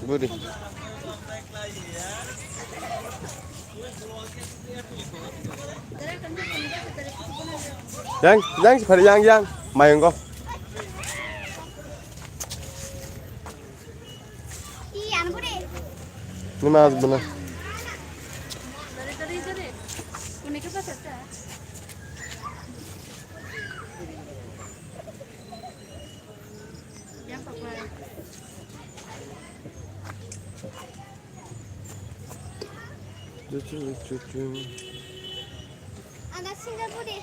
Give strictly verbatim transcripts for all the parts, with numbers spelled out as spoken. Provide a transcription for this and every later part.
Budi. Yang, yang, yang, yang, mayung ko. Ni mas buna. Ada Singapore.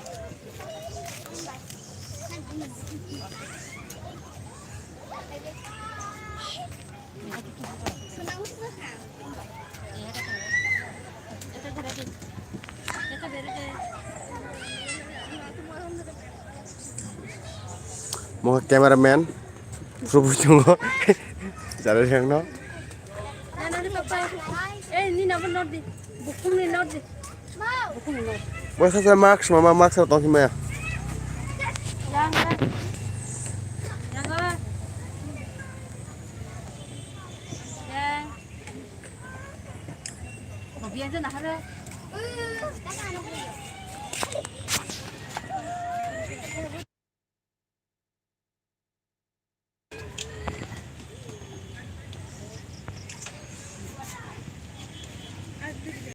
Mo cameraman, Prabhu chungo, jare rengno. Nana ni papa, eh, ni nabo not di, bukung ni not di. Bo sa sa mask, mama mask sa tong sima ya. Yang, yang. Yang, yang. Kopi aja nah, ada.